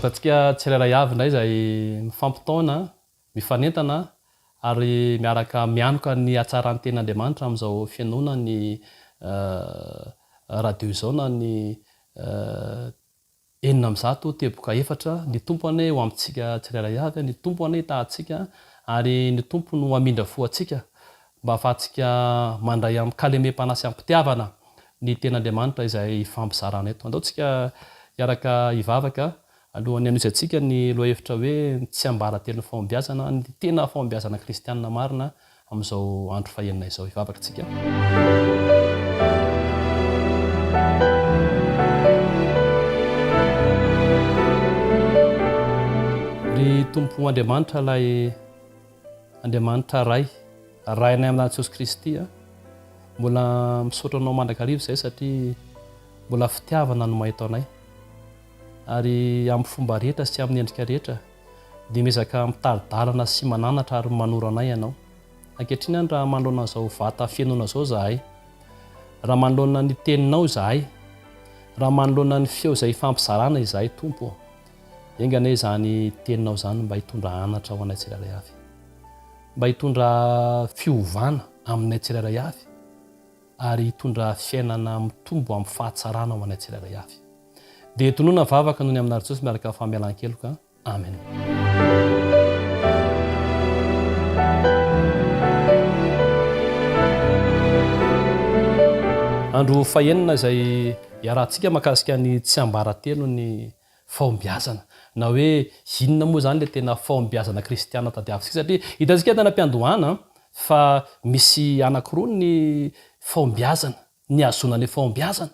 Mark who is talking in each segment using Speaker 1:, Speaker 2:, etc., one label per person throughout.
Speaker 1: Miarahaba antsika tsirairay avy indray izay mifampitaona, mifanentana ary miaraka mianoka ny hatsaran'ny tenin'Andriamanitra amin'izao fihainoana ny radio izao na ny 106.4, ny Tompo anie ho amintsika tsirairay avy, ny Tompo anie hitaha antsika ary ny Tompo no hamindra fo antsika mba hahafahantsika mandray amin-kalemem-panahy sy am-pitiavana ny Tenin'Andriamanitra izay ifampizarana eto. Andao tsika hiaraka hivavaka alohan'ny hanohizantsika ny lohahevitra hoe ny tsiambaratelon'ny fahombiazana, ny tena fahombiazana kristianina marina amin'izao andro fahenina izao. Hivavaka tsika. Ry Tompo Andriamanitra ilay Andriamanitra Ray, Rainay amin'ny alalan'i Jesosy Kristy a, mbola misaotra Anao mandrakariva izay satria mbola fitiavana no mahita anay. Ary amin'ny fomba rehetra sy amin'ny endrika rehetra dia miezaka mitari-dalana sy mananatra ary manoro anay Ianao. Ankehitriny any raha manoloana an'izao vata fenoana izao izahay, raha manoloana ny Teninao izahay, raha manoloana ny feo izay ifampizarana izahay Tompo ô, enga anie izany Teninao izany mba hitondra anatra ho anay tsirairay avy. Mba hitondra fiovana aminay tsirairay avy ary hitondra fiainana mitombo amin'ny fahatsarana ho anay tsirairay avy. Dia tonona vavaka noho ny amin'i Jesosy miaraka amin'ny famelan-keloka. Amen. Andro fahenina izay iarahantsika mahakasika ny tsiambaratelon'ny fahombiazana na hoe inona moa izany ilay tena fahombiazana kristiana tadiavintsika satria hitantsika tany am-piandohana fa misy anankiroa ny fahombiazana, ny hahazoana ilay fahombiazana.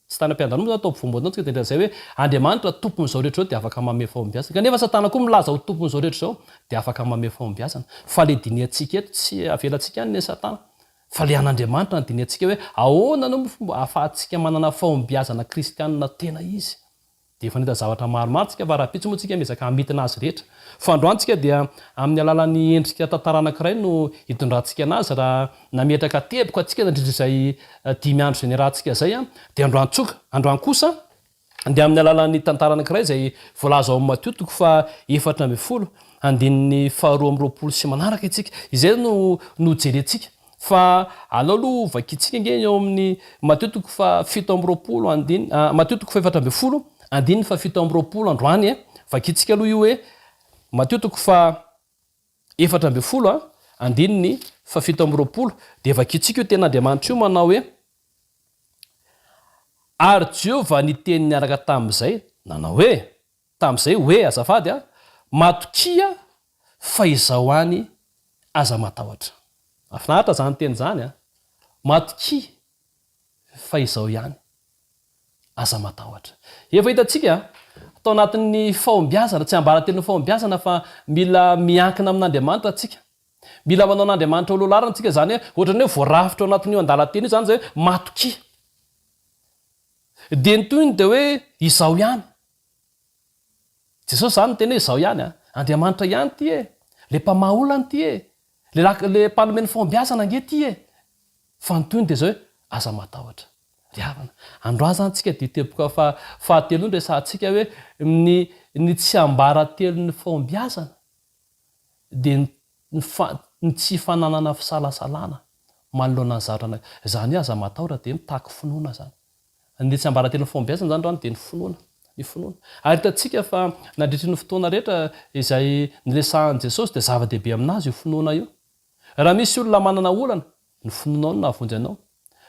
Speaker 1: Tsy tany am-piandohana moa izany tao ampovoam-boalohany tsika dia nilaza hoe Andriamanitra tompon'izao rehetra izao dia afaka manome fahombiazana. Kanefa Satana koa milaza ho tompon'izao rehetra izao dia afaka manome fahombiazana. Fa ilay dinihantsika eto tsy avelantsika any ny Satana. Fa ilay an'Andriamanitra no dinihantsika hoe ahoana no fomba ahafahantsika manana fahombiazana kristianina tena izy. Dia efa nahita zavatra maromaro tsika fa rahampitso moa tsika miezaka hamintina azy rehetra. Fa androany tsika dia amin'ny alalan'ny endrika tantara anankiray no hitondrantsika anazy raha nametraka teboka antsika nandritra izay dimy andro izay niarahantsika izay dia androany tsoka androany kosa dia amin'ny alalan'ny tantara anankiray izay voalaza ao amin'ny Matio toko faha 14 andininy faha 22 sy manaraka isika. Izay no no jerentsika. Fa alao aloha ho vakintsika ange eo amin'ny Matio toko faha 27 andininy, Matio toko faha 14 andininy faha 27 androany e. Vakintsika aloha io hoe Matio toko faha 14 andininy faha 27 dia vakintsika io tenin'Andriamanitra io manao hoe, Ary Jehovah niteny niaraka tamin'izay nanao hoe, tamin'izay hoe, azafady a, matokia fa izaho any aza matahotra. Mahafinaritra izany teny izany a! Matokia fa izaho ihany, aza matahotra. Efa hitantsika tao anatin'ny fahombiazana, tsiambaratelon'ny fahombiazana fa mila miankina amin'Andriamanitra isika. Mila manao an'Andriamanitra ho lohalarana isika, izany hoe ohatran'ny hoe voarafitra ao anatin'io andalan-teny io izany izay hoe matokia. Dia ny tohiny dia hoe izaho ihany. Jesosy zany niteny hoe izaho ihany a! Andriamanitra ihany ity e! Le mpamaha olana ity e! Le lak le mpanome ny fahombiazana ange ity e! Fa ny tohiny dia izao hoe aza matahotra. Ry havana, androany zany tsika dia teboka faha fahatelo io no resahantsika hoe ny ny tsiambaratelon'ny fahombiazana dia ny ny fa ny tsy fananana fisalasalana manoloana ny zavatra ana izany hoe aza matahotra dia mitaky finoana zany. Ny tsiambaratelon'ny fahombiazana izany androany dia ny finoana. Ny finoana. Ary hitantsika fa nandritry ny fotoana rehetra izay niresahan'i Jesosy dia zava-dehibe aminazy io finoana io. Raha misy olona manana olana, ny finoanao no nahavonjy anao.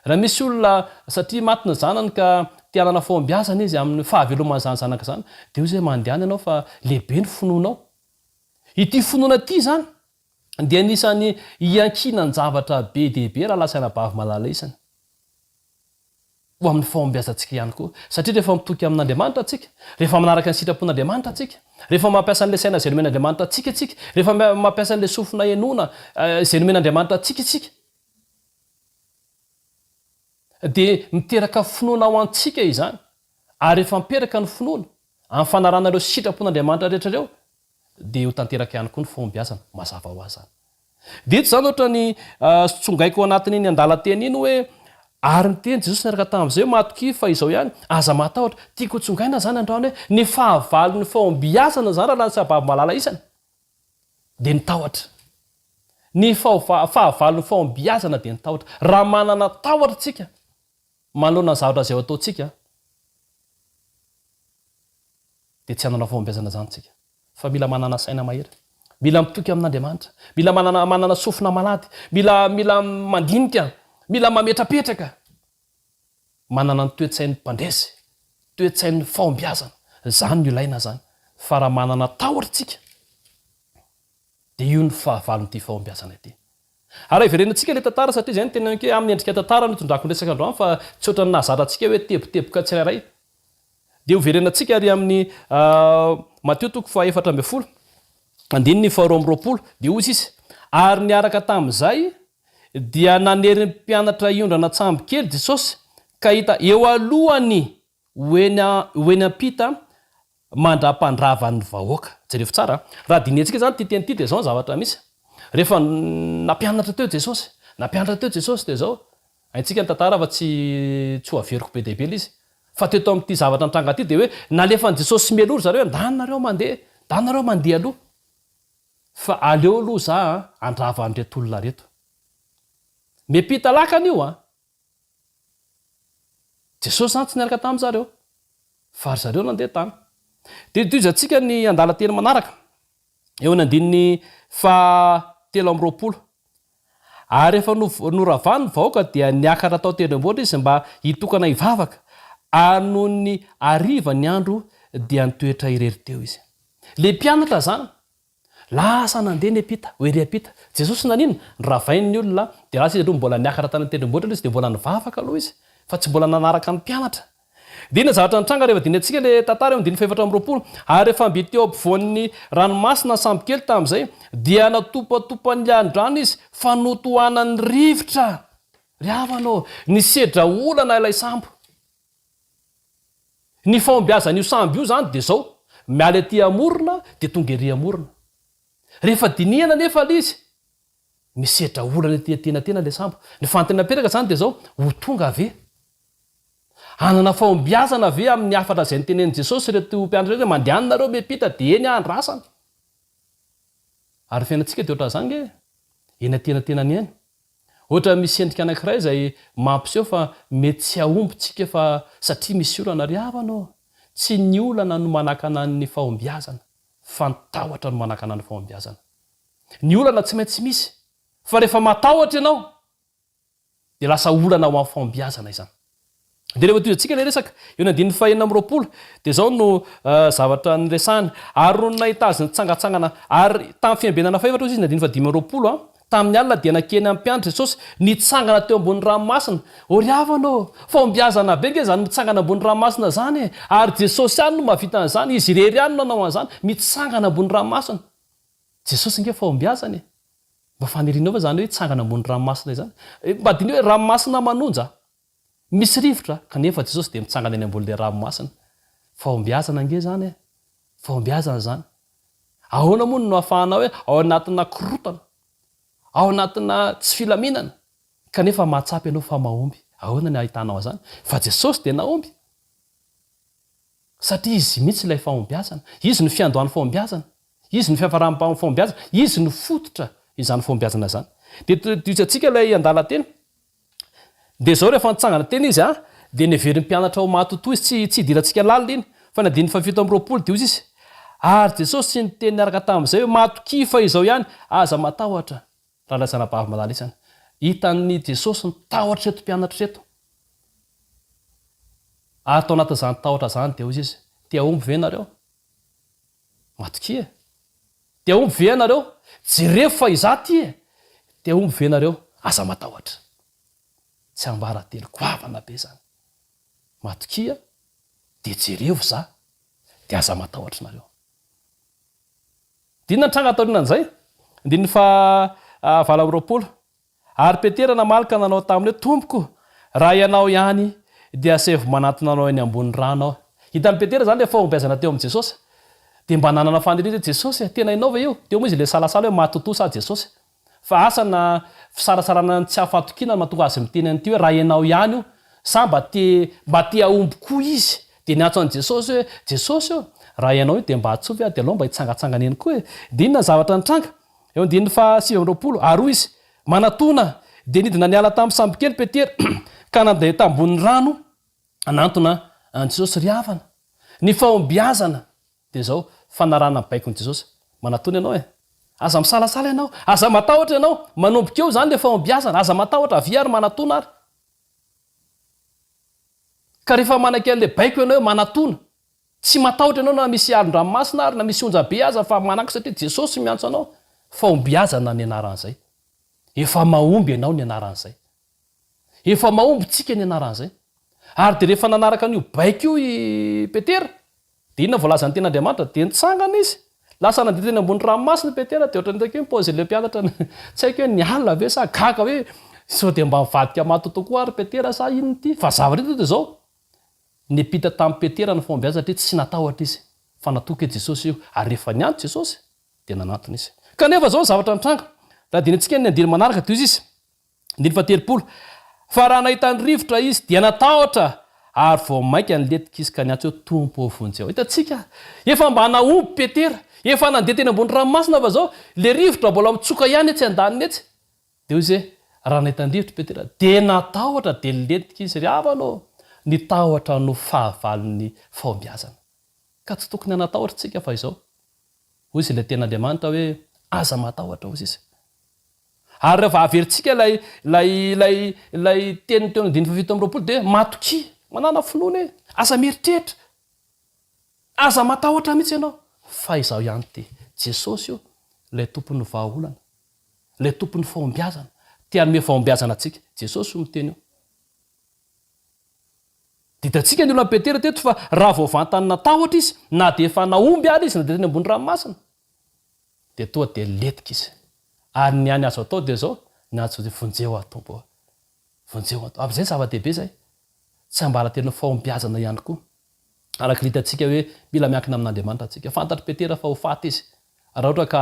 Speaker 1: Raha misy olona satria maty ny zanany ka te hanana fahombiazana izy amin'ny fahaveloman'izany zanaka izany, dia hoy izy hoe mandehana ianao fa lehibe ny finoanao. Ity finoana ity izany dia anisan'ny iankinan-javatra be dia be rahalahy sy anabavy malala isany. Ho amin'ny fahombiazantsika ihany koa. Satria rehefa mitoky amin'Andriamanitra isika, rehefa manaraka ny sitrapon'Andriamanitra isika, rehefa mampiasa an'ilay saina izay nomen'Andriamanitra antsika isika, rehefa mampiasa an'ilay sofina henoana izay nomen'Andriamanitra antsika isika, dia miteraka finoana ho antsika izany. Ary rehefa miperaka ny finoana, amin'ny fanarahana ireo sitrapon'Andriamanitra rehetra ireo, dia ho tanteraka ihany koa ny fahombiazana, mazava ho azy izany. Dia eto izany ohatra ny tsongaiko ao anatin'iny andalan-teny iny hoe. Ary niteny Jesosy niaraka tamin'izay hoe, Matokia fa izao ihany, aza matahotra. Tiako ho tsongaina izany androany hoe, ny fahavalon'ny fahombiazana izany rahalahy sy rahavavy malala isany, dia ny tahotra. Ny fahavalon'ny fahombiazana dia ny tahotra. Raha manana tahotra isika manoloana ny zavatra izay ho ataontsika, dia tsy hanana fahombiazana izany isika. Fa mila manana saina mahery. Mila mitoky amin'Andriamanitra. Mila manana manana sofina malady. Mila mila mandinika. Mila mametrapetraka. Manana ny toe-tsain'ny mpandresy. Toe-tsain'ny fahombiazana. Izany no ilaina izany. Fa raha manana tahotra isika, dia io no fahavalon'ity fahombiazana ity. Ary raha hiverenantsika ilay tantara, satria izay no teneniko hoe amin'ny endrika tantara no itondrako ny resaka androany fa tsy ohatran'ny nahazatra antsika hoe teboteboka tsirairay. Dia hoverenantsika ary amin'ny Matio toko faha 14, andininy faha 22, dia hoy izy, Ary niaraka tamin'izay dia nanery ny mpianatra hiondrana an-tsambo kely Jesosy, ka hita eo alohany ho eny ho eny am-pita mandra-pandravan'ny vahoaka. Jerevo tsara a! Raha dinihantsika izany ity teny ity dia izao ny zavatra misy. Rehefa nampianatra teo Jesosy, nampianatra teo Jesosy dia izao, haintsika ny tantara fa tsy tsy ho averiko be dia be ilay izy. Fa teto amin'ity zavatra nitranga ity dia hoe nalefan'i Jesosy mialoha ry zareo hoe ndany nareo mandeha, ndany nareo mandeha aloha fa aleo aloha za handrava an'ireto olona ireto. Miampita lakana io an! Jesosy izany tsy niaraka tamin-dry zareo, fa ry zareo nandeha tany. Dia tohizantsika ny andalan-teny manaraka, eo amin'ny andininy faha 23. Ary rehefa noravany ny vahoaka dia niakatra tao an-tendrombohitra izy mba hitokana hivavaka, ary nony hariva ny andro dia nitoetra irery teo izy. Ilay mpianatra izany Lasa nandeha ny ampita, ho ery ampita. Jesosy naninona? Noravainy ny olona, dia lasa izy aloha mbola niakatra tany an-tendrombohitra aloha izy dia mbola nivavaka aloha izy, fa tsy mbola nanaraka ny mpianatra. Dia inona zavatra nitranga rehefa dinihantsika ilay tantara eo andininy faha-24? Ary rehefa mby teo ampovoan'ny ranomasina ny sambokely tamin'izay, dia natopatopan'ny alon-drano izy, fa notohanan'ny rivotra. Ry havana ô, nisedra olana ilay sambo. Ny fahombiazan'io sambo io izany dia izao, miala ety amorona dia tonga ery amorona. Rehefa dinihana anefa ilay izy, misedra olana ety antenantena ilay sambo. Ny fanontaniana mipetraka izany dia izao, ho tonga ve? Hanana fahombiazana ve amin'ny hafatra izay notenenin'i Jesosy ireto mpianatra ireto hoe mandehana nareo miampita dia eny aho andrasana? Ary ny fiainantsika dia ohatran'izany nge e! Eny antenantenany eny. Ohatra misy endrika anankiray izay mampiseho fa mety tsy hahomby tsika fa satria misy olana ry havana ô! Tsy ny olana no manakana ny fahombiazana fa ny tahotra no manakana ny fahombiazana. Ny olana tsy maintsy misy fa rehefa matahotra ianao dia lasa olana ho an'ny fahombiazana izany. Dia rehefa tohizantsika ilay resaka, eo ny andininy faha-26, dia izao no zavatra niresahany, Ary nony nahita azy nitsangantsangana, ary tamin'ny fiambenana fahefatra, hoy izy, ny andininy faha-25, tamin'ny alina dia nankeny amin'ny mpianatra Jesosy, nitsangana teo ambony ranomasina. Ô ry havana ô! Fahombiazana be ange izany mitsangana ambony ranomasina izany e! Ary Jesosy ihany no mahavita an'izany, Izy irery ihany no nanao an'izany, mitsangana ambony ranomasina. Jesosy ange fahombiazana e! Mba fanirianao ve izany hoe hitsangana ambony ranomasina izany? Mba diniho hoe ranomasina manonja. Misy rivotra, kanefa Jesosy dia mitsangana eny ambonin'ilay ranomasina. Fahombiazana ange izany e! Fahombiazana izany. Ahoana moa no ahafahanao hoe ao anatina korontana, ao anatina tsy filaminana, kanefa mahatsapa ianao fa mahomby? Ahoana ny ahitanao an'izany? Fa Jesosy dia nahomby. Satria Izy mihitsy ilay fahombiazana. Izy no fiandohan'ny fahombiazana. Izy no fiafaran'ny fahombiazana. Izy no fototra izany fahombiazana izany. Dia tohizantsika ilay andalan-teny. Dia izao rehefa nitsangana teny izy an, dia neverin'ny mpianatra ho matotoa izy, tsy tsy hidirantsika lalina iny, fa ny andininy fahafito amby 20 dia hoy izy, Ary Jesosy tsy niteny niaraka tamin'izay hoe, Matokia fa izao ihany, aza matahotra, rahalahy sy anabavy malala isany. Hitan'i Jesosy ny tahotr'ireto mpianatra ireto. Ary tao anatin'izany tahotra izany dia hoy izy, Te hahomby ve ianareo? Matokia e! Te hahomby ve ianareo? Jereo fa izaho ity e! Te hahomby ve ianareo? Aza matahotra. Tsiambaratelo goavana be izany. Matokia dia jereo izaho dia aza matahotra nareo. Dia inona ny tranga taorianan'izay? Andininy faha 28. Ary Petera namaly ka nanao taminy hoe, Tompoko, raha Ianao ihany, dia asaivo manatona Anao eny ambony rano aho. Hitan'i Petera izany ilay fahombiazana teo amin'i Jesosy. Dia mba nanana faniriana hoe, Jesosy e, tena Ianao ve io? Teo moa izy ilay nisalasala hoe, Matotoa sa Jesosy? Fa asa na fisaratsarana ny tsy hafatokiana no mahatonga azy miteny an'ity hoe raha ianao ihany io, sa mba te mba te hahomby koa izy dia niantso an'i Jesosy hoe, Jesosy ô, raha ianao io dia mba atsovy aho dia alao mba hitsangatsangana eny koa e! Dia inona ny zavatra nitranga? Eo andininy faha 29, ary hoy izy, Manatona! Dia nidina niala tamin'ny sambokely Petera ka nandeha tambonin'ny rano hanantona an'i Jesosy. Ry havana, ny fahombiazana Dia izao, fanarahana ny baikon'i Jesosy. Manatona ianao e! Aza misalasala ianao. Aza matahotra ianao. Manomboka eo izany ilay fahombiazana. Aza matahotra, avia ary manatona ary. Ka rehefa manaiky an'ilay baiko ianao hoe manatona, tsy matahotra ianao na misy alon-dranomasina ary na misy onja be aza fa manaiky satria Jesosy miantso anao. Fahombiazana ny anaran'izay. Efa mahomby ianao ny anaran'izay. Efa mahomby tsika ny anaran'izay. Ary dia rehefa nanaraka an'io baiko io i Petera, dia inona voalazan'ny tenin'Andriamanitra? Dia nitsangana izy. Lasa nandeha teny ambony ranomasina i Petera, dia ohatran'ny hitako hoe ny paozin'ilay mpianatra, tsy haiko hoe nialona ve sa gaga hoe sao dia mba nivadika matoa tokoa ary Petera sa inona ity? Fa zavatra hita dia izao, niampita tamin'i Petera ny fahombiazana satria tsy natahotra izy, fa natoky hoe Jesosy io. Ary rehefa niantso Jesosy, dia nanantona izy. Kanefa izao ny zavatra nitranga, raha dinihintsika ny andininy manaraka dia hoy izy, Andininy fahatelopolo, Fa raha nahita ny rivotra izy, dia natahotra, ary vao mainka nilentika izy ka niantso hoe, Tompo ô, vonjeo aho. Hitantsika, efa mba nahomby Petera, efa nandeha teny ambony ranomasina, fa izao, ilay rivotra mbola mitsoka ihany etsy andaniny etsy. Dia hoy izy hoe, Raha nahita ny rivotra Petera, dia natahotra, dia nilentika izy. Ry havana ô, ny tahotra no fahavalon'ny fahombiazana. Ka tsy tokony hanatahotra isika fa izao, hoy izy ilay tenin'Andriamanitra hoe, Aza matahotra, hoy izy. Ary rehefa averintsika ilay ilay ilay ilay teny teo andininy faha 27 dia matokia, manàna finoana e! Aza mieritreritra, aza matahotra mihitsy ianao fa izaho ihany ity. Jesosy io, ilay tompon'ny vahaolana, ilay tompon'ny fahombiazana, te hanome fahombiazana antsika. Jesosy io miteny io. Dia hitantsika ny olan'i Petera teto fa raha vao vantany natahotra izy, na dia efa nahomby ary izy na dia teny ambony ranomasina, Dia toa dia letika izy. Ary ny hany azo atao dia izao, niantso hoe, Vonjeo aho Tompo ô! Vonjeo aho Tompo. Amin'izay ny zava-dehibe izay. Tsiambaratelon'ny fahombiazana ihany koa. Araka ny hitantsika hoe mila miankina amin'Andriamanitra isika. Fantatr'i Petera fa ho faty izy. Raha ohatra ka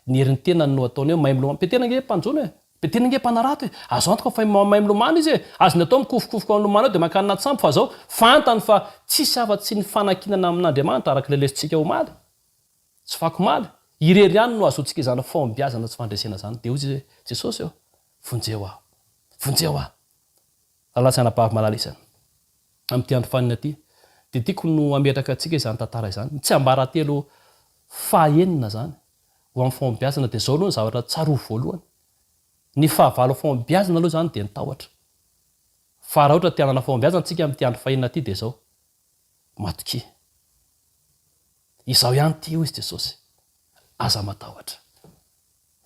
Speaker 1: ny herin'ny tenany no ataony hoe mahay milomano. Petera ange mpanjono e! Petera ange mpanarato e! Azo antoka fa mahay milomano izy e! Azony atao mikofokofoka milomano eo dia mankany anaty sambo fa izao fantany fa tsisy afa-tsy ny fanankinana amin'Andriamanitra araka ilay lesotsika omaly. Tsy fako omaly, irery ihany no ahazoantsika izany fahombiazana sy fandresena izany. Dia hoy izy hoe, Jesosy ô, vonjeo aho. Vonjeo aho. Rahalahy sy anabavy malala isany, amin'ity andro faninona ity, dia tiako no hametraka antsika izany tantara izany. Ny tsiambaratelo fahaenina izany ho amin'ny fahombiazana dia izao aloha ny zavatra tsarovy voalohany. Ny fahavalo fahombiazana aloha izany dia ny tahotra. Fa raha ohatra te hanana fahombiazana isika amin'ity andro fahenina ity dia izao, Matokia. Izaho ihany ity, hoy izy Jesosy. Aza matahotra,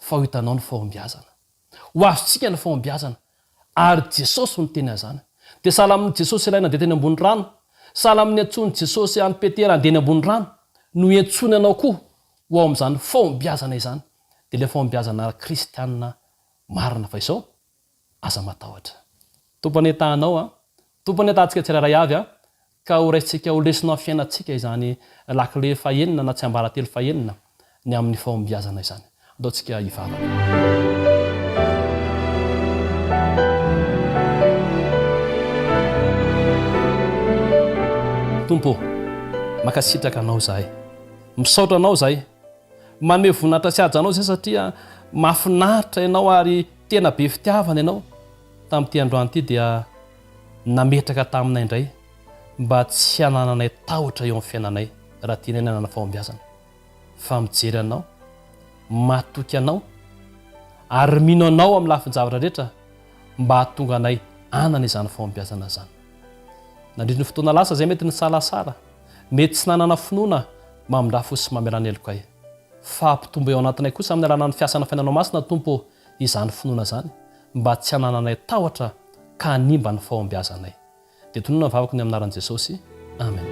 Speaker 1: fa ho hitanao ny fahombiazana. Ho azontsika ny fahombiazana. Ary Jesosy no niteny an'izany. Dia sahala amin'i Jesosy ilay nandeha teny ambony rano, sahala amin'ny niantsoan'i Jesosy an'i Petera handeha eny ambony rano, no iantsoany anao koa ho ao amin'izany fahombiazana izany. Dia ilay fahombiazana kristiana marina. Fa izao, Aza matahotra. Tompo anie tahanao a. Tompo anie tahantsika tsirairay avy a. Ka ho raisintsika ho lesona amin'ny fiainantsika izany lakile fahenina na tsiambaratelo fahenina ny amin'ny fahombiazana izany. Andao tsika hivavaka. Tompo ô, mankasitraka Anao izahay. Misaotra Anao izahay. Manome voninahitra sy haja Anao izahay satria mahafinaritra Ianao ary Tena be fitiavana ianao tamin'ity androany ity dia nametraka taminay indray mba tsy hanananay tahotra eo amin'ny fiainanay raha tianay ny hanana fahombiazana fa mijery anao, matoky anao ary mino anao amin'ny lafin-javatra rehetra mba hahatonga anay hanana izany fahombiazana izany. Nandritry ny fotoana lasa izay mety nisalasala, mety tsy nanana finoana mamindra fo sy mamela ny helokay. Fa hampitombo eo anatinay kosa amin'ny alalan'ny fiasana Fainanao Masina Tompo ô izany finoana izany mba tsy hanananay tahotra ka hanimba ny fahombiazanay. Dia tonona ny vavako ny amin'ny anaran'i Jesosy. Amen.